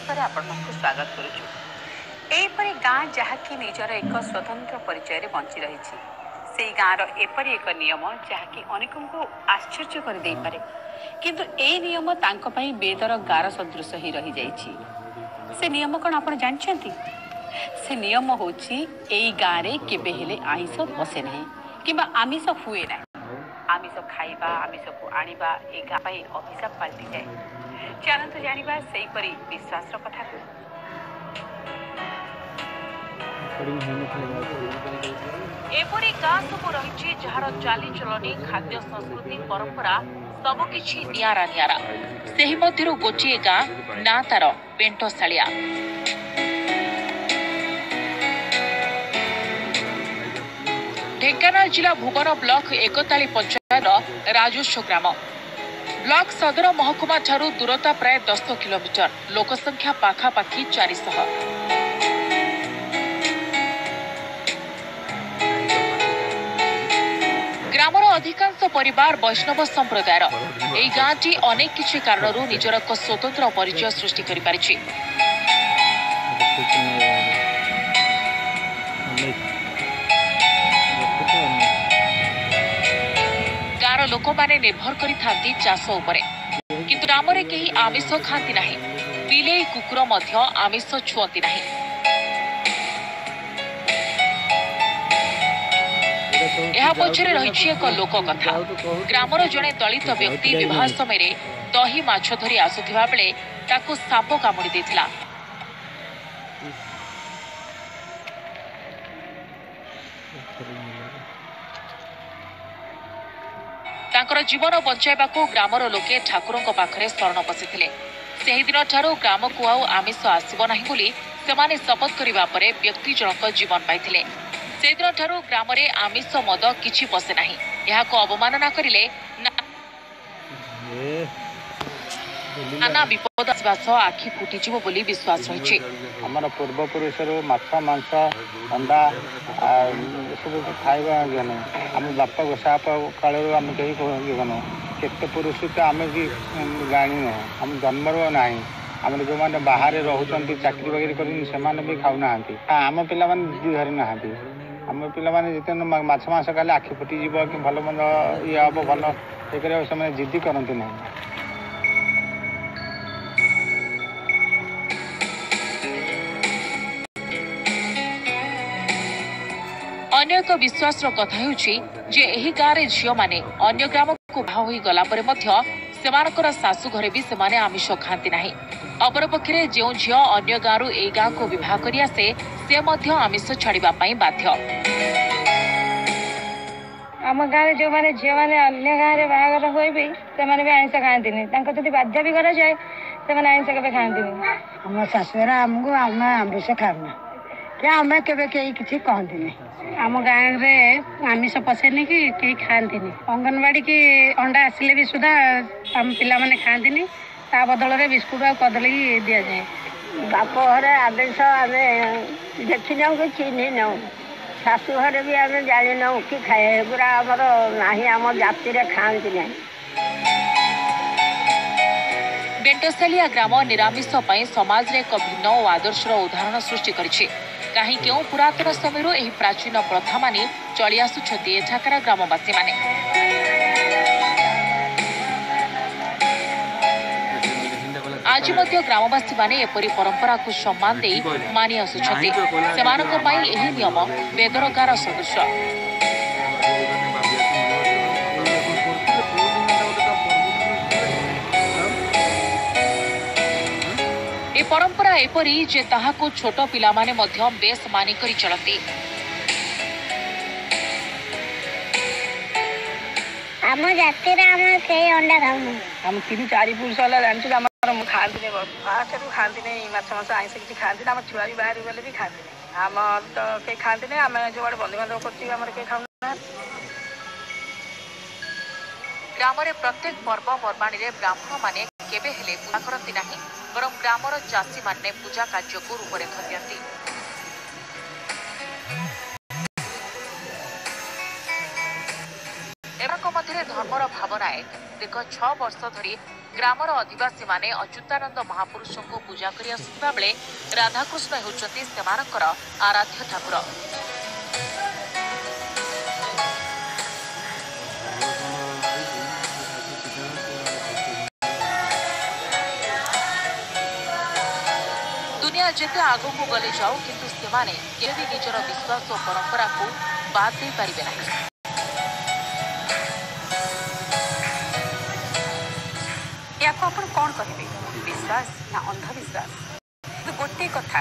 ଥରେ ଆପଣମାନଙ୍କୁ ସ୍ୱାଗତ କରୁଛୁ। ଏହିପରି ଗାଁ ଯାହାକି ନିଜର ଏକ ସ୍ୱତନ୍ତ୍ର ପରିଚୟରେ ବଞ୍ଚି ରହିଛି, ସେଇ ଗାଁର ଏପରି ଏକ ନିୟମ ଯାହାକି ଅନେକଙ୍କୁ ଆଶ୍ଚର୍ଯ୍ୟ କରିଦେଇପାରେ, କିନ୍ତୁ ଏଇ ନିୟମ ତାଙ୍କ ପାଇଁ ବେଦର ଗାର ସଦୃଶ ହିଁ ରହିଯାଇଛି। ସେ ନିୟମ କ'ଣ ଆପଣ ଜାଣିଛନ୍ତି? ସେ ନିୟମ ହେଉଛି ଏଇ ଗାଁରେ କେବେ ହେଲେ ଆଇଁଷ ପଶେ ନାହିଁ କିମ୍ବା ଆମିଷ ହୁଏ ନାହିଁ। ଆମିଷ ଖାଇବା, ଆମିଷକୁ ଆଣିବା ଏ ଗାଁ ପାଇଁ ଅଭିଶାପ ପାଲଟିଯାଏ। ଚାଲନ୍ତୁ ଜାଣିବା ସେହିପରି ବିଶ୍ୱାସର କଥାକୁ। ଏପରି ଗାଁ ସବୁ ରହିଛି ଯାହାର ଚାଲିଚଳଣି, ଖାଦ୍ୟ ସଂସ୍କୃତି, ପରମ୍ପରା ସବୁକିଛି ନିଆରା ନିଆରା। ସେହି ମଧ୍ୟରୁ ଗୋଟିଏ ଗାଁ, ନାଁ ତାର ବେଣ୍ଟଶାଳିଆ। ଢେଙ୍କାନାଳ ଜିଲ୍ଲା ଭୁବନ ବ୍ଲକ ଏକତାଳି ପଞ୍ଚାୟତର ରାଜସ୍ୱ ଗ୍ରାମ। ବ୍ଲକ ସଦର ମହକୁମା ଠାରୁ ଦୂରତା ପ୍ରାୟ 10 କିଲୋମିଟର, ଲୋକସଂଖ୍ୟା ପାଖାପାଖି 400। ଗ୍ରାମର ଅଧିକାଂଶ ପରିବାର ବୈଷ୍ଣବ ସମ୍ପ୍ରଦାୟର। ଏହି ଗାଁଟି ଅନେକ କିଛି କାରଣରୁ ନିଜର ଏକ ସ୍ୱତନ୍ତ୍ର ପରିଚୟ ସୃଷ୍ଟି କରିପାରିଛି। ଗାଁର ଲୋକମାନେ ନିର୍ଭର କରିଥାନ୍ତି ଚାଷ ଉପରେ, କିନ୍ତୁ ଗ୍ରାମରେ କେହି ଆମିଷ ଖାଆନ୍ତି ନାହିଁ। ବିଲେଇ, କୁକୁର ମଧ୍ୟ ଆମିଷ ଛୁଅନ୍ତି ନାହିଁ। ଏହା ପଛରେ ରହିଛି ଏକ ଲୋକକଥା। ଗ୍ରାମର ଜଣେ ଦଳିତ ବ୍ୟକ୍ତି ବିବାହ ସମୟରେ ଦହି ମାଛ ଧରି ଆସୁଥିବା ବେଳେ ତାକୁ ସାପ କାମୁଡ଼ି ଦେଇଥିଲା। ତାଙ୍କର ଜୀବନ ବଞ୍ଚାଇବାକୁ ଗ୍ରାମର ଲୋକେ ଠାକୁରଙ୍କ ପାଖରେ ଶରଣ ପଶିଥିଲେ। ସେହିଦିନଠାରୁ ଗ୍ରାମକୁ ଆଉ ଆମିଷ ଆସିବ ନାହିଁ ବୋଲି ସେମାନେ ଶପଥ କରିବା ପରେ ବ୍ୟକ୍ତି ଜଣକ ଜୀବନ ପାଇଥିଲେ। ସେଦିନଠାରୁ ଗ୍ରାମରେ ଆମିଷ, ମଦ କିଛି ପଶେ ନାହିଁ। ଏହାକୁ ଅବମାନନା କରିଲେ ନାନା ବିପଦ ଆସିବା ସହ ଆଖି ଫୁଟିଯିବ ବୋଲି ବିଶ୍ୱାସ ରହିଛି। ଆମର ପୂର୍ବପୁରୁଷରୁ ମାଛ, ମାଂସ, ଅଣ୍ଡା ଏସବୁ ଖାଇବା ଇଏ ନାହିଁ। ଆମ ବାପ ଗୋସାପ କାଳରୁ ଆମେ କେହି ଇଏ ନୁହଁ। କେତେ ପୁରୁଷ ତ ଆମେ ବି ଜାଣିନୁ, ଆମ ଜନ୍ମରୁ ନାହିଁ। ଆମର ଯେଉଁମାନେ ବାହାରେ ରହୁଛନ୍ତି, ଚାକିରି ବାକିରି କରୁଛନ୍ତି, ସେମାନେ ବି ଖାଉନାହାନ୍ତି। ଆମ ପିଲାମାନେ ଜିଦି ଧରି ନାହାନ୍ତି। ଆମ ପିଲାମାନେ ଯେତେବେଳେ ମାଛ ମାଂସ ଖାଇଲେ ଆଖି ଫୁଟିଯିବ କି ଭଲ ମନ୍ଦ ଇଏ ହେବ, ଭଲ ଇଏ କରିବାକୁ ସେମାନେ ଜିଦି କରନ୍ତି ନାହିଁ। ଅନ୍ୟ ଏକ ବିଶ୍ୱାସର କଥା ହେଉଛି ଯେ ଏହି ଗାଁରେ ଝିଅମାନେ ଅନ୍ୟ ଗ୍ରାମକୁ ବାହା ହୋଇ ଗଲା ପରେ ମଧ୍ୟ ସେମାନଙ୍କର ଶାଶୁ ଘରେ ବି ସେମାନେ ଆମିଷ ଖାଆନ୍ତି ନାହିଁ। ଅପରପକ୍ଷରେ ଯେଉଁ ଝିଅ ଅନ୍ୟ ଗାଁରୁ ଏହି ଗାଁକୁ ବିବାହ କରି ଆସେ, ସେ ମଧ୍ୟ ଆମିଷ ଛାଡ଼ିବା ପାଇଁ ବାଧ୍ୟ। ଆମ ଗାଁରେ ଯେଉଁମାନେ ଝିଅମାନେ ଅନ୍ୟ ଗାଁରେ ବାହାଘର ହୁଏ ବି, ସେମାନେ ବି ଆଇଁଷ ଖାଆନ୍ତିନି। ତାଙ୍କୁ ଯଦି ବାଧ୍ୟ ବି କରାଯାଏ, ସେମାନେ ଆଇଁଷ କେବେ ଖାଆନ୍ତିନି। ଆମ ଶାଶୁଘର ଆମକୁ, ଆମେ ଆମିଷ ଖାଉନା କି ଆମେ କେବେ କେହି କିଛି କହନ୍ତିନି। ଆମ ଗାଁରେ ଆମିଷ ପଶେନି କି କେହି ଖାଆନ୍ତିନି। ଅଙ୍ଗନବାଡ଼ି କି ଅଣ୍ଡା ଆସିଲେ ବି ସୁଦ୍ଧା ଆମ ପିଲାମାନେ ଖାଆନ୍ତିନି, ତା ବଦଳରେ ବିସ୍କୁଟ ଆଉ କଦଳୀ ଦିଆଯାଏ। ବାପ ଘରେ ଆମିଷ ଆମେ ଦେଖିନାହୁଁ କି ଚିହ୍ନି ନାହୁଁ। ଶାଶୁ ଘରେ ବି ଆମେ ଜାଣିନାହୁଁ କି ଖାଏ। ଏଗୁଡ଼ା ଆମର ନାହିଁ, ଆମ ଜାତିରେ ଖାଆନ୍ତି ନାହିଁ। ବେଣ୍ଟଶାଲିଆ ଗ୍ରାମ ନିରାମିଷ ପାଇଁ ସମାଜରେ ଏକ ଭିନ୍ନ ଓ ଆଦର୍ଶର ଉଦାହରଣ ସୃଷ୍ଟି କରିଛି। କାହିଁ କେଉଁ ପୁରାତନ ସମୟରୁ ଏହି ପ୍ରାଚୀନ ପ୍ରଥା ମାନି ଚଳି ଆସୁଛନ୍ତି ଏଠାକାର ଗ୍ରାମବାସୀମାନେ। ଆଜି ମଧ୍ୟ ଗ୍ରାମବାସୀମାନେ ଏପରି ପରମ୍ପରାକୁ ସମ୍ମାନ ଦେଇ ମାନି ଆସୁଛନ୍ତି। ସେମାନଙ୍କ ପାଇଁ ଏହି ନିୟମ ବେଦର ଗାର ସଦୃଶ। ଏ ପରମ୍ପରା ଏପରି ଯେ ତାହାକୁ ଛୋଟ ପିଲାମାନେ ମଧ୍ୟ ବେଶ ମାନିକରି ଚଳନ୍ତି। ଆମ ଜାତିରେ ଆମେ କେହି ଅଣ୍ଡା ଖାଉନୁ। ଆମ 3 4 ପୁରୁଷ ହେଲା ଜାଣିଛୁ, ଆମର ଖାଆନ୍ତିନି, ଫାଷ୍ଟରୁ ଖାଆନ୍ତିନି ମାଛ ମାଂସ, ଆଇଁଷ କିଛି ଖାଆନ୍ତିନି। ଆମ ଛୁଆ ବି ବାହାରି ଗଲେ ବି ଖାଆନ୍ତିନି। ଆମର ତ କେହି ଖାଆନ୍ତିନି। ଆମେ ଯେଉଁଆଡ଼େ ବନ୍ଧୁବାନ୍ଧବ କରୁଛୁ, ଆମର କେହି ଖାଉନାହାନ୍ତି। ଗ୍ରାମରେ ପ୍ରତ୍ୟେକ ପର୍ବପର୍ବାଣୀରେ ବ୍ରାହ୍ମଣମାନେ କେବେ ହେଲେ ପୂଜା କରନ୍ତି ନାହିଁ, ବରଂ ଗ୍ରାମର ଚାଷୀମାନେ ପୂଜା କାର୍ଯ୍ୟକୁ ରୂପରେଖ ଦିଅନ୍ତି। ଏମାନଙ୍କ ମଧ୍ୟରେ ଧର୍ମର ଭାବନା ଏକ। ଦୀର୍ଘ 6 ବର୍ଷ ଧରି ଗ୍ରାମର ଅଧିବାସୀମାନେ ଅଚ୍ୟୁତାନନ୍ଦ ମହାପୁରୁଷଙ୍କୁ ପୂଜା କରି ଆସୁଥିବା ବେଳେ ରାଧାକୃଷ୍ଣ ହେଉଛନ୍ତି ସେମାନଙ୍କର ଆରାଧ୍ୟ ଠାକୁର। ଦୁନିଆ ଯେତେ ଆଗକୁ ଗଲେ ଯାଉ, କିନ୍ତୁ ସେମାନେ କେବେ ନିଜର ବିଶ୍ୱାସ ଓ ପରମ୍ପରାକୁ ବାଦ ଦେଇପାରିବେ ନାହିଁ। ଏହାକୁ ଆପଣ କ'ଣ କହିବେ, ବିଶ୍ୱାସ ନା ଅନ୍ଧବିଶ୍ୱାସ? କିନ୍ତୁ ଗୋଟିଏ କଥା